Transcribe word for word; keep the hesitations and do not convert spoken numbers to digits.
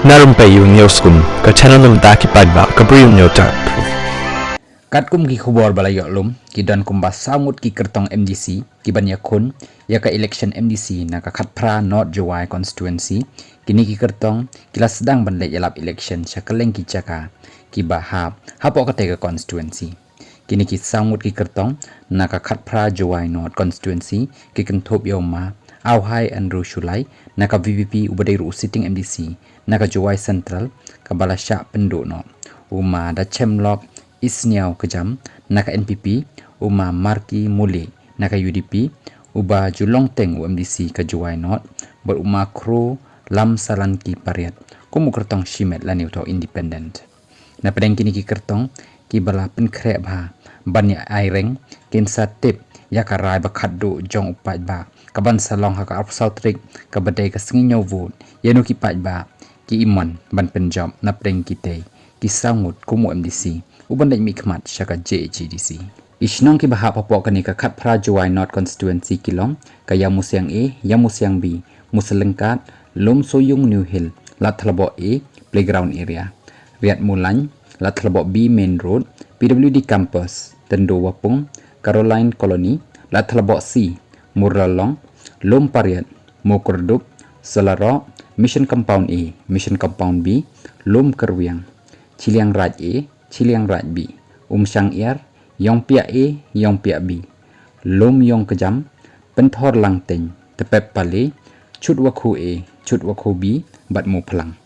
Na Rympei U News Kun, ka channel na bynta ki paidbah ka Bri U News Tap. Katkum ki khubor ba la ïoh lum, ki don kumba saw ngut ki kyrtong M D C ki ban ïakhun ïa ka election M D C na ka khatphra North Jowai constituency. Kine ki kyrtong ki la sdang ban leit ïalap election sha kylleng ki jaka kiba hap hapoh katei ka constituency. Kine ki saw ngut ki kyrtong na ka khatphra Jowai North constituency ki kynthup ïa u ma Awhai Andrew Shullai na ka V P P uba dei ruh u sitting M D C na ka Jowai Central kaba la shah pynduh noh, u ma Dachemlok Isniaw Kjam na ka N P P, u ma Marki Muli na ka U D P, uba ju long teng u M D C ka Jowai North, bad u ma Kro Lamsalanki Pariat kum u kyrtong shimet lane uta u independent. Na pdeng kine ki kyrtong kiba la pynkhreh bha ban ïa aireng, kin sa tip ïa ka rai ba khatduh jong u paidbah kaban sa long ha ka arphew saw tarik kaba dei ka sngi ñiew vote, ïa no ki paidbah ki imon ban pynjop na pdeng kitei ki saw ngut kum u M D C uban leit mihkhmat sha ka J H A D C. Ki shnong kiba hap hapoh kane ka khatphra Jowai North constituency ki long ka Ïamwsiang A, Ïamwsiang B, Muslengkat, Lumsoyung New Hill, Ladthadlaboh A playground area, Riatmulaiñ, Ladthadlaboh B main road, P W D campus, Tyndowapung, Caroline Colony, Ladthadlaboh C, Murralong, Lumpariat, Mukyrdup, Sohlarok, Mission Compound A, Mission Compound B, Lumkyrwiang, Chilliangraij A, Chilliangraij B, Umshang Iar, Ïongpiah A, Ïongpiah B, Lumïongkjam, Pynthorlangteiñ, Tepep Pale, Chutwakhu A, Chutwakhu B, bad Muphlang.